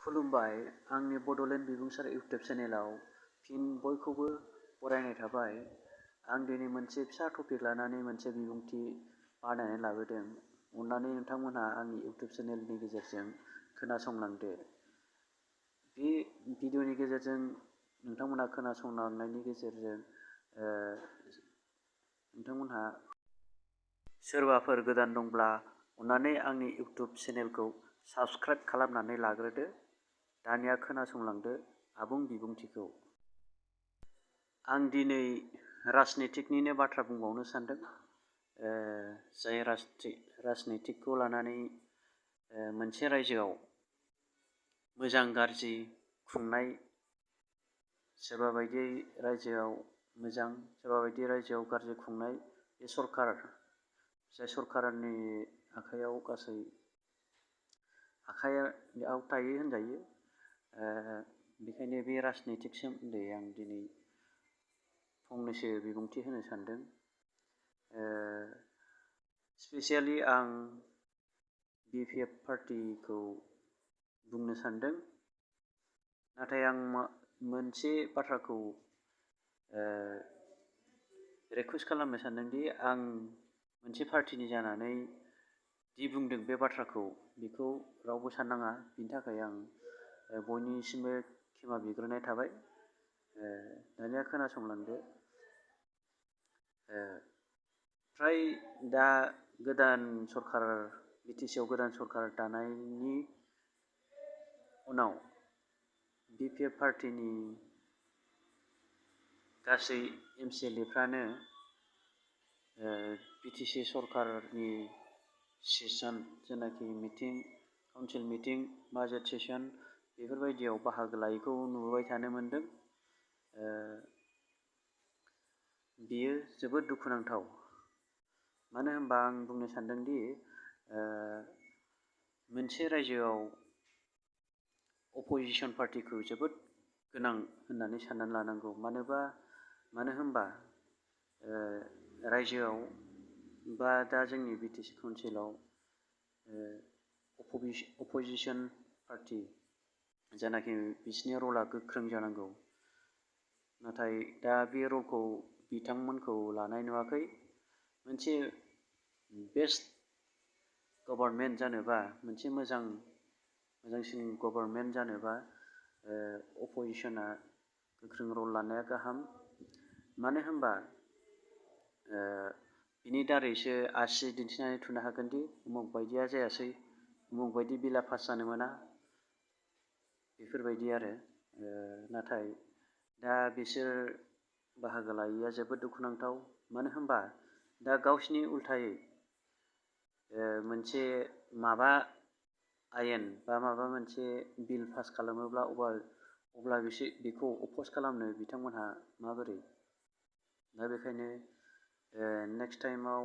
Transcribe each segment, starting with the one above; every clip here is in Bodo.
खुलुमबाय, आंनि बड'लेण्ड बिबुंसार इउटुब चेनेलाव फिन बयखौबो बरायनाय थाबाय। आं दिनै मोनसे फिसा टपिक लानानै मोनसे बिबुंथि बानायनानै लाबोदों। अन्नानै नोंथांमोनहा आंनि इउटुब चेनेलनि गेजेरजों खोनासंलांदो। बे भिडिअनि गेजेरजों नोंथांमोनहा खोनासंलांनायनि गेजेरजों नोंथांमोनहा सोरबाफोर गोदान दंब्ला अन्नानै आंनि इउटुब चेनेलखौ साबस्क्राइब खालामनानै लाग्रोदो। दानिया खोनासंलांदो आबुं बिबुंथिखौ। आं दिनै राजनितिकनिनो बाथ्रा बुंबावनो सानदों। जाय राजनितिकखौ लानानै मोनसे रायजोआव मोजां गाज्रि खुंनाय, सोरबा बायदि रायजोआव मोजां, सोरबा बायदि रायजोआव गाज्रि खुंनाय, बे सरकार, जाय सरकारनि आखायाव गासै आखायाव थायो होनजायो। बेखायनो बे राजनितिक सोमोन्दै आं दिनै फंनैसो बिबुंथि होनो सानदों। स्पेसियेलि आं BPF पार्टिखौ बुंनो सानदों। नाथाय आं मोनसे बाथ्राखौ रिकुवेस्ट खालामनो सानदोंदि आं मोनसे पार्टिनि जानानै दि बुंदों बे बाथ्राखौ, बेखौ रावबो साननाङा। बिनि थाखाय आं बयनिसिमबो क्षमा बिग्रोनाय थाबाय। दानिया खोनासंलांदो। फ्राय दा गोदान सरकार, BTC आव गोदान सरकार दानायनि उनाव BPF पार्टिनि गासै MCLA फ्रानो BTC सरकारनि सेसन, जेनाखि meeting, council meeting, budget session, बेफोरबायदियाव बाहागो लायैखौ नुबाय थानो मोनदों। बियो जोबोद दुखुनांथाव। मानो होनबा आं बुंनो सानदोंदि मोनसे रायजोआव अपोजिशन पार्टिखौ जोबोद गोनां होननानै साननानै लानांगौ। मानो होनबा रायजोआव बा दा जोंनि BTC काउन्सिलाव अपोजिशन पार्टि जायनाखि बिसिनि रला गोख्रों जानांगौ, नाथाय दा बे रलखौ बिथांमोनखौ लानाय नुवाखै। मोनसे बेस्ट गभर्नमेन्ट जानोबा, मोनसे मोजांसिन गभर्नमेन्ट जानोबा अपोजिशना गोख्रों रल लानाया गाहाम। मानो होनबा बिनि दारैसो आसि दिन्थिनानै थुनो हागोनदि उमुक बायदिया जायासै, उमुक बायदि बिला पास जानो मोना, बेफोरबायदि आरो। नाथाय दा बिसोर बाहागो लायैया जोबोद दुखुनांथाव। मानो होनबा दा गावसिनि उल्थायै मोनसे माबा आयेन बा माबा मोनसे बिल पास खालामोब्ला अब्ला बेखौ अप'ज खालामनो बिथांमोनहा माबोरै? दा बेखायनो नेक्स्ट टाइमाव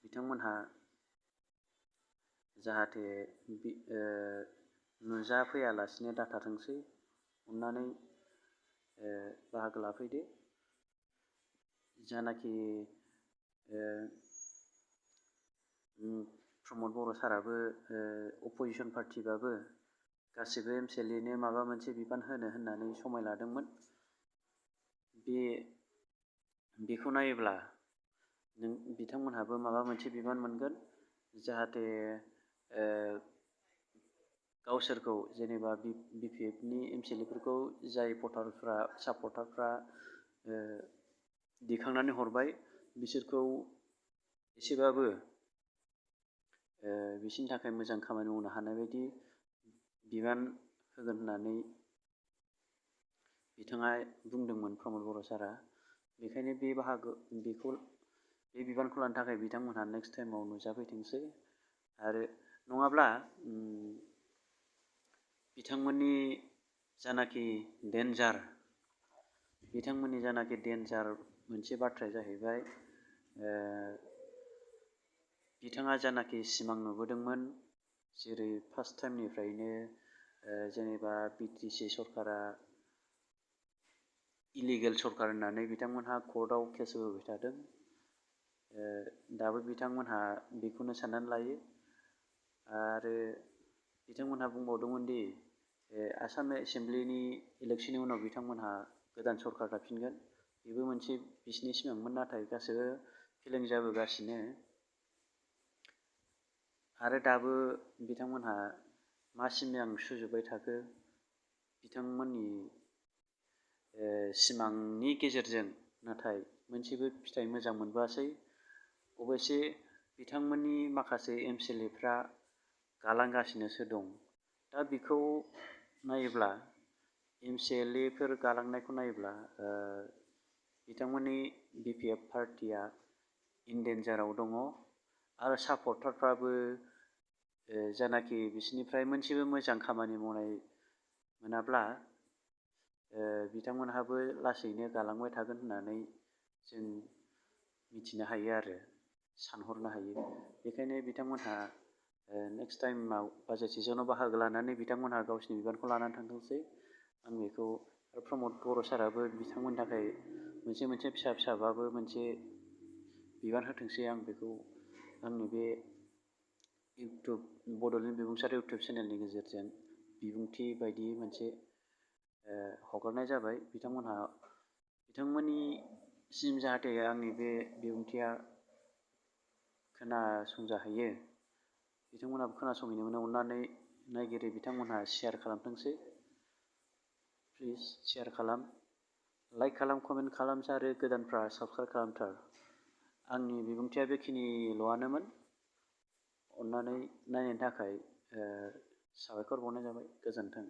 बिथांमोनहा जाहाथे नुजाफैयालासिनो दाथाथोंसै। अन्नानै बाहागो लाफैदो। जानाखि प्रमद बर' साराबो अपोजिशन पार्टिबाबो गासिबो MCLA-नो माबा मोनसे बिबान होनो होननानै समाय लादोंमोन। बेखौ नायोब्ला बिथांमोनहाबो माबा मोनसे बिबान मोनगोन, जाहाथे गावसोरखौ, जेनेबा BPF-नि MCLA-फोरखौ जाय सापर्टारफ्रा दिखांनानै हरबाय, बिसोरखौ एसेबाबो बिसोरनि थाखाय मोजां खामानि मावनो हानाय बायदि बिबान होगोन होननानै बिथाङा बुंदोंमोन, प्रमद बर' सारा। बेखायनो बे बिबानखौ लानो थाखाय बिथांमोनहा नेक्स्ट टाइमाव नुजाफैथोंसै। आरो नङाब्ला बिथांमोननि जानाखि डेन्जार मोनसे बाथ्राया जाहैबाय, बिथाङा जानाखि सिमां नुबोदोंमोन, जेरै फार्स्ट टाइमनिफ्रायनो जेनेबा BTC सरकारा इलिगेल सरकार होननानै बिथांमोनहा कर्टआव केस होबोबाय थादों। दाबो बिथांमोनहा बेखौनो साननानै लायो। आरो बिथांमोनहा बुंबावदोंमोन दि आसाम एसेमब्लिनि इलेक्सननि उनाव बिथांमोनहा गोदान सरकार दाफिनगोन, बेबो मोनसे बिसिनि सिमांमोन, नाथाय गासैबो फेलें जाबोगासिनो। आरो दाबो बिथांमोनहा मा सिमां सुजुबाय थाखो, बिथांमोननि सिमांनि गेजेरजों नाथाय मोनसेबो फिथाइ मोजां मोनबोआसै। अबयसे बिथांमोननि माखासे MCLAफ्रा गालांगासिनोसो दं। दा बेखौ नायोब्ला MCLAफोर गालांनायखौ नायोब्ला बिथांमोननि BPF पार्टिया इनडेन्जाराव दङ आरो सापर्टारफ्राबो जानाखि बिसोरनिफ्राय मोनसेबो मोजां खामानि मावनाय मोनाब्ला बिथांमोनहाबो लासैनो गालांबाय थागोन होननानै जों मिथिनो हायो आरो सानहरनो हायो। बेखायनो बिथांमोनहा नेक्स्ट टाइमाव बाजेट सेसनाव बाहागो लानानै बिथांमोनहा गावसिनि बिबानखौ लानानै थांथोंसै। आं बेखौ प्रमद बर' साराबो बिथांमोननि थाखाय मोनसे फिसाबाबो मोनसे बिबान होथोंसै। आं बेखौ आंनि बे बड'लेण्ड बिबुंसार इउटुब चेनेलनि गेजेरजों बिबुंथि बायदि मोनसे हगारनाय जाबाय। बिथांमोननिसिम जाहाथे आंनि बे बिबुंथिया खोनासंजाहैयो, बिथांमोनहाबो खोनासंहैनो मोनो। अननानै नायगिरि बिथांमोनहा शेयार खालामथोंसै। प्लिज शेयार खालाम, लाइक खालाम, कमेन्ट खालाम आरो गोदानफ्रा साबस्क्राइब खालामथार। आंनि बिबुंथिया बेखिनिल'आनोमोन। अननानै नायनायनि थाखाय साबायखर बावनाय जाबाय। गोजोन्थों।